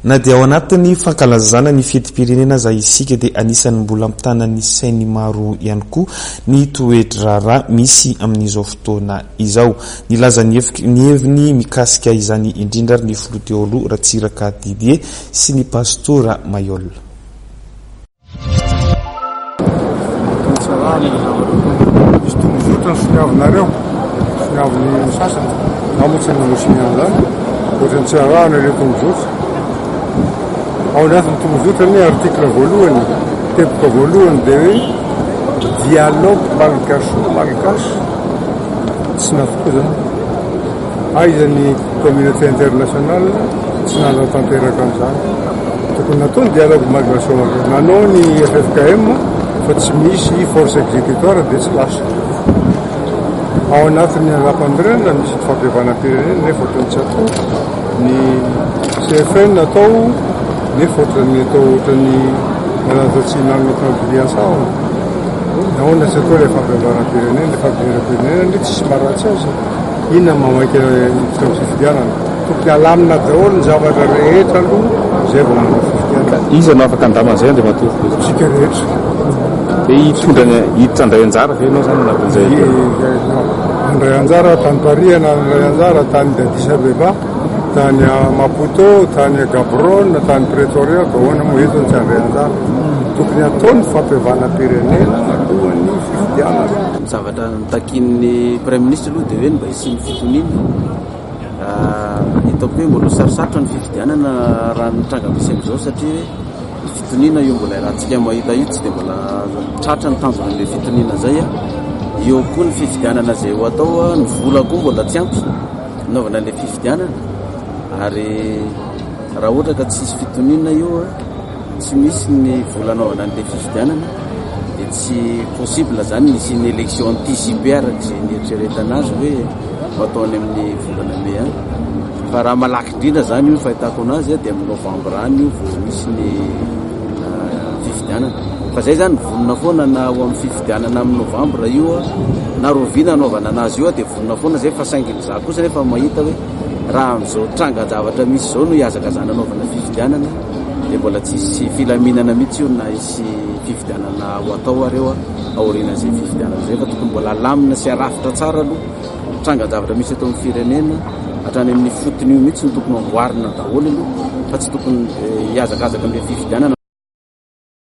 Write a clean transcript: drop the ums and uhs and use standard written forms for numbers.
Na dia ao anatin'ny fankalazana ny fetim-pirenena aza isika dia anisan'ny mbola mitana ny sain'ny maro ihany koa ny toe-draharaha misy amin'izao fotoana izao. Nilaza ny heviny mikasika izany indrindra ary ny filoha teo aloha Ratsiraka Didier sy ny pastora Mailhol. Tsarana ilay zavatra atao. Misy tondrozotra ny soniavinareo, soniavin'ny sasany. Za moa tsy nanao sonia an'izany. Ohatran'ny tsy arahana ireo tondrozotra. Ao anatin'ny tondrozotra anie article voalohany, teboka voalohany dia hoe dialogue malgacho-malgache. Tsy natao izany. Aiza ny communauté internationale tsy nanatanteraka an'izany. Tokony natao ny dialogue malgacho-malgache. Nanao ny ffkm fa tsy misy force exécutoire dia tsy lasa. Ao anatin'ny lalàmpanorenana misy ny fampihavanam-pirenena nefa ohatran'ny tsy atao. Ny CFN atao nefa ohatran'ny atao ohatran'ny manatsa tsy hinanana ohatran'ny vilia an-tsahona. Nahoana tsy atao ilay fampihavanam-pirenena? Ilay fampihavanam-pirenena anie tsisy maharatsy azy. Inona no maha-maika hiditra amin'ny fifidianana? Tokony halamina daholo ny zavatra rehetra aloha izay vao manao fifidianana. Iza no afaka handamina an'izay Andriamatoa Filoha? Isika rehetra. Dia hitondra ny, hiditra handray anjara ve ianao izany anatin'izay? Nandray anjara tany Paris, nandray anjara tany Addis Abeba, tany Maputo, tany Gaborone, tany Pretoria, ka ahoana moa eto no tsy handray anjara? Tokony hatao ny fampihavanam-pirenena alohan'ny fifidianana. Ny zavatra notakian'ny Praiminisitra aloha dia hoe ny mba hisian'ny fitoniana. Hitako hoe mbola ho sarosarotra ny fifidianana raha ny tranga misy amin'izao satria hoe ny fitoniana io mbola iarahantsika mahita io tsy dia mbola tratra ny tanjona amin'ilay fitoniana izay. Eo koa ny fifidianana izay ho atao, ny vola koa mbola tsy ampy hanaovana ilay fifidianana ary raha ohatra ka tsisy fitoniana io Tsy misy ny vola anaovana an'ilay fifidianana dia tsy possible zany ny hisian'ny élection anticipée araka izay nieritreretana azy hoe ho atao any amin'ny volana mai any. Fa raha malaky indrindra zany io ny fahitako anazy dia amin'ny novembre any io vao misy ny fifidianana. Fa zay zany vonona foana na ho amin'ny fifidianana amin'ny novembre io na rahoviana anaovana anazy io dia vonona foana zay fa saingy ny za kosa nefa mahita hoe raha amin'izao trangan-javatra misy izao no hihazakazahana anaovana fifidianana dia mbola tsy hisy filaminana mihitsy io na hisy fifidianana ho atao ary eo aorianan'izay fifidianana izay fa tokony mbola alamina sy arafitra tsara aloha ny trangan-javatra misy eto amin'ny firenena hatrany amin'ny fotony io mihitsy no tokony amboarina daholo aloha fa tsy tokony eh, hihazakazaka amin'ilay fifidianana.